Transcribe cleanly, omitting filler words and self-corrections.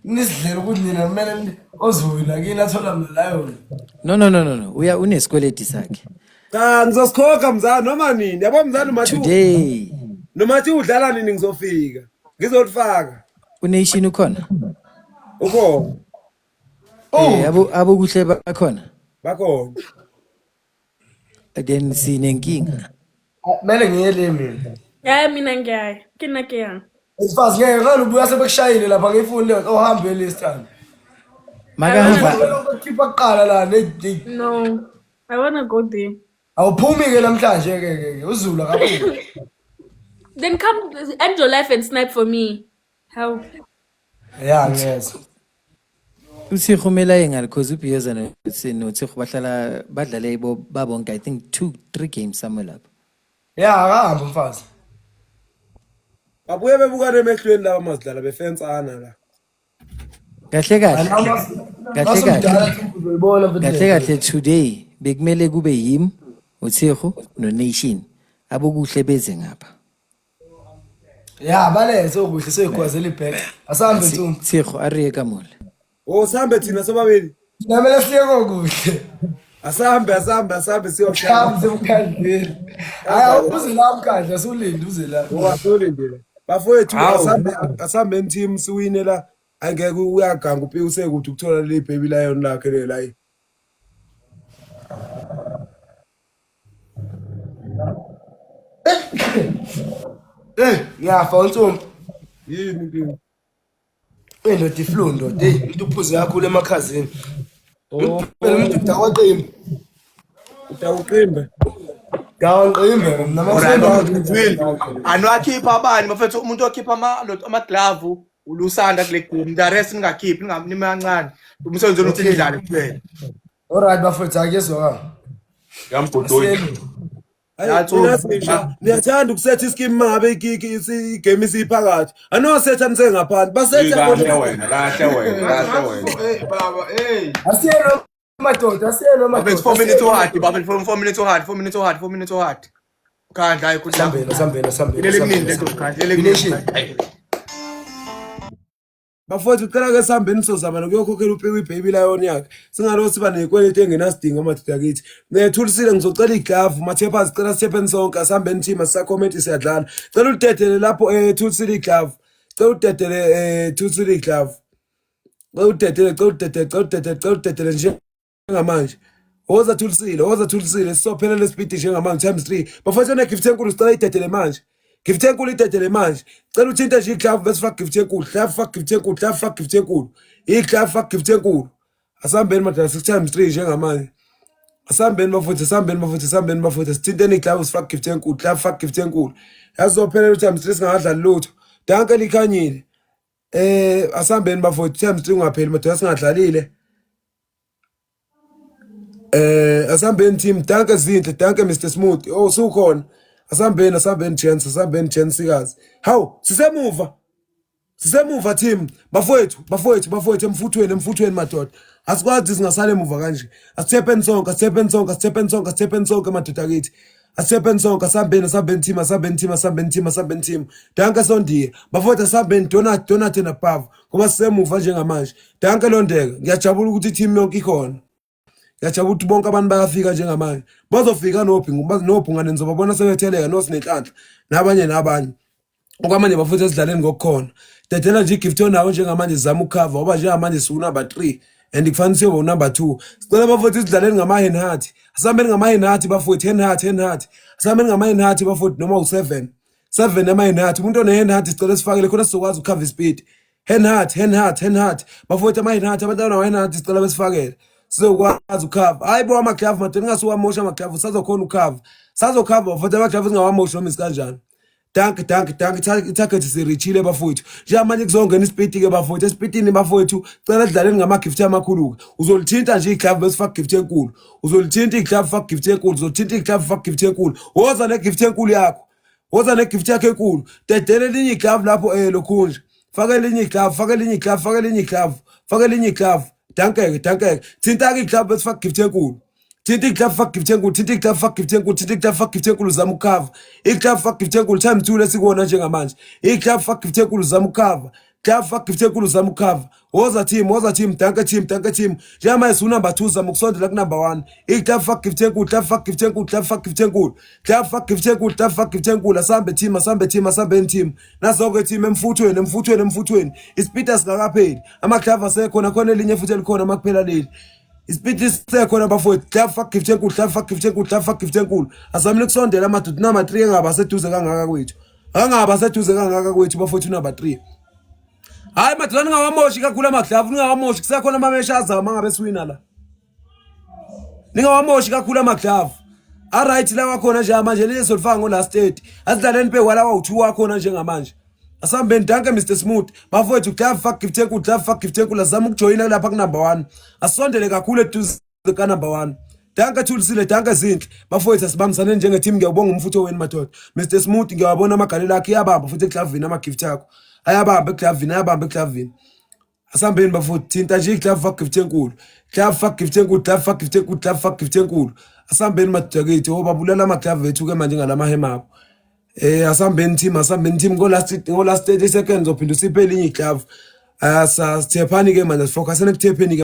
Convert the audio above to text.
Nisidlela ukuthi nina kumele ozowina kini athola mna lion. No, no, no, no, no. Uya unesikweleti sakhe. Cha, ngizosikhokha mzala noma nini. Yabo mzala noma thi Today. noma thi udlala nini ngizofika. Ngizolifaka. UNation ukhona? Ukhona. Oh, Eh abo abokuhle bakhona. Bakhona. Then sinenkinga. Kumele ngiye le mina. Hayi, mina ngiyaya. Ke nna ke yang. Mfazi, ngeke ngale ubuya sebekushayile lapha, ngifuni leyo ohambe list time. Makahamba Khipha kuqala la ne No. I wanna go there. Awuphumi ke namhlanje ke ke ke uzulu akaphumi. Then come end your life and snipe for me. How? Ya, ngiyezwa. uThixo kumele aye ngale because uBhiyoza noThixo bahlala badlale bo babonke, I think 2 3 games somewhere lapho. Ya, akahambe umfazi. Babuye bebukana emehlweni laba mazidlala befensana la. Kahle kahle. Kahle kahle. Masumdala uzoyibona futhi. Kahle kahle, today bekumele kube yimi, uThixo noNation. Abokuhle beze ngapha. Ya, balethe okuhle seyigwazela ibhek. Asambe ntsumbu. Thixo ariye kamole. Oh, sihambe thina sobabili. Namele siye kokuhle. Asambe, asambe, asambe siyohlala. Hambe semkhandleni. Hayi, uze la mkhandla sulinde uze la. Wasolindile. Bafowethu, Hawu. asambe, asambe team, siwine la. Angeke uyaganga uPi usekuthi ukuthola leli baby lion lakhe lela hayi. Eh, ngiyafa uNtsumbu. Yini inkinga? Eh, ndoda, iflu ndoda. Hey, umuntu uphuze kakhulu emakhazeni. Oh, Phela umuntu udakwa qimbi. Utawuqimbe. Dawa qimbe mina Alright, mafuna. ngizwile. Aniwakhipha abani bafethu, umuntu okhipha ama-glove uLusanda kule game, the rest ningakhiphi, ninganimi kancane. Umsebenzi wenu uthi nidlale kuphela. Alright bafethu, akezwakala. Yamgodoyi. Asiyeni. Hayi, That's nina all. sisha, niyathanda ukusetha iskimu mangabe ikiki igame isiphakathi. Anosetha nisengaphandle. Basetha Kahle bona. wena, kahle wena, kahle wena. Hey baba, hey. Asiyeni madoda, asiyeni Bafethu, madoda. 4 minutes hard, bafethu, 4 minutes hard, 4 minutes hard, 4 minutes hard. Khandla, hayi khuluma. Sambeni, sambeni, sambeni. Lele kuningi lento khandla, lele Nation. kuningi. Bafowethu, cela ke sihambeni sozama nokuyokhokhela uPiwi ibaby lion yakhe. Singalo siba nezikweletu engenasidingo madoda kithi. Nethulisile, ngizocela iglove, mathepha, sicela sithepheni sonke, asihambeni team, asisacomment, siyadlala. Cela udedele lapho Thulisile iglove. Cela udedele Thulisile iglove. Cela udedele, cela udedele, cela udedele, cela udedele njengamanje. Woza Thulisile, woza Thulisile, sizophelela ispeed njengamanje times 3. Bafowethu, ne gift enkulu sicela idedele manje. Gift enkulu idedele manje. Cela uthinte nje iglove bese faka gift enkulu. Glove, faka gift enkulu, glove, faka gift enkulu. Iglove, faka gift enkulu. Asihambeni madala, 6 times 3 njengamanje. Asihambeni bafowethu, asihambeni bafowethu, asihambeni bafowethu. Sithinteni iglove, sifake gift enkulu, glove, faka gift enkulu. Yazi zophelela times 3 singadlali lutho. Danke likhanyile. Asihambeni bafowethu, times 3 ungapheli madoda singadlalile. Asihambeni team, danke Zinhle, danke Mr Smooth. Oh, sukhona. Asihambeni, asihambeni gents, asihambeni gents sikazi. Hawu, sisemuva. Sisemuva team. Bafowethu, bafowethu, bafowethu, emfuthweni, emfuthweni madoda. Asikwazi singasala emuva kanje. Asithepeni sonke, asithepeni sonke, asithepeni sonke, asithepeni sonke madoda kithi. Asithepeni sonke, asihambeni, asihambeni team, asihambeni team, asihambeni team, asihambeni team. Danke Sondiye. Bafowethu, asihambeni donut, donut and above. Ngoba sisemuva njengamanje. Danke Londeka. Ngiyajabula ukuthi team yonke ikhona. Ngiyajabula ukuthi bonke abantu bayafika njengamanje. Bazofika nobhungane nizobabona sebetheleka noSinenhlanhla nabanye nabanye. Okwamanje bafuthu esidlaleni ngokukhona. Dedela nje igift onawo njengamanje, sizama ukukhava ngoba njengamanje siwu-number 3 and kufanele siyoba unumber 2. Sicela bafowethu sidlaleni ngama-hand heart. Asihambeni ngama-hand heart bafowethu, hand heart, hand heart. Asihambeni ngama-hand heart bafowethu, noma u-7. 7 ama-hand heart. Umuntu one-hand heart sicela sifakele khona sizokwazi ukukhava ispeed. Hand heart, hand heart, hand heart. Bafowethu, ama-hand heart, abantu abana-hand heart sicela besifakele. Sizokwazi ukukhava. Hayi bo, amaglove madoda, ningasuwamosha amaglove, sazokhona ukukhava. Sazokhava bafowethu, amaglove singawamoshi noma isikanjani. Danke, danke, danke. I-target sirichile bafowethu. Njengamanje kuzongena ispeed-ke bafowethu. Espeedini bafowethu, cela sidlaleni ngama-gift amakhulu-ke. Uzolithinta nje iglove bese faka gift enkulu. Uzolithinta iglove, faka gift enkulu. Uzolithinta iglove, faka gift enkulu. Woza ne-gift enkulu yakho. Woza ne-gift yakho enkulu. Dedela elinye iglove lapho lokhunje. Faka elinye iglove, faka elinye iglove, faka elinye iglove, faka elinye iglove. Dankeke, dankeke. Thinta-ke iglove bese faka gift enkulu. Thinta iglove, faka gift enkulu, thinta iglove, faka gift enkulu, thinta iglove, faka gift enkulu, zama ukukhava. Iglove, faka gift enkulu, times 2 lesikuwona njengamanje. Iglove, faka gift enkulu, zama ukukhava. Glove faka gift enkulu zama ukukhava. Woza team, woza team, danke team, danke team. Njengamanje siwunumber 2 zama ukusondela kunumber 1. I-glove faka gift enkulu, glove faka gift enkulu, glove faka gift enkulu. Glove faka gift enkulu, glove faka gift enkulu. Asambe team, asambe team, asambeni team. Nazo-ke team emfuthweni, emfuthweni, emfuthweni. Ispeed asingakapheli. Ama-glove asekhona, khona elinye futhi elikhona makuphela leli. Ispeed sisekhona bafowethu. Glove faka gift enkulu, glove faka gift enkulu, glove faka gift enkulu. Azamile ukusondela amadoda number 3 engaba seduze kangaka kwethu. Angaba seduze kangaka kwethu bafowethu number 3. Hayi madoda ningawamoshi kakhulu amaglavu, ningawamoshi kusekhona amamesha azama ngabe siwina la. Ningawamoshi kakhulu amaglavu. Alright lawa khona nje manje leli solifaka ngo last 30. Asidlaleni phe kwalawa u2 wakhona njengamanje. Asambeni danke Mr Smooth. Bafowethu glove fuck gift enkulu, glove fuck gift enkulu azama ukujoyina lapha ku number 1. Asondele kakhulu eduze ka number 1. Danke Thulisile, danke Zinhle. Bafowethu asibambisane njenge team ngiyawubonga umfutho wenu madoda. Mr Smooth ngiyawabona amagalelo akhe iyabamba futhi eglavini ama gift akho. Ayabamba eglavini, ayabamba eglavini. Asambeni bafowethu thinta nje iglove fuck gift enkulu. Glove fuck gift enkulu, glove fuck gift enkulu, glove fuck gift enkulu. Asambeni madoda kithi obabulala ama glove ethu ke manje ngalama hemabo. Asambeni team, asambeni team ngo last ngo last 30 seconds ophinda usiphe elinye iglove. Asasithephani ke manje sifocusene ekuthepheni ke.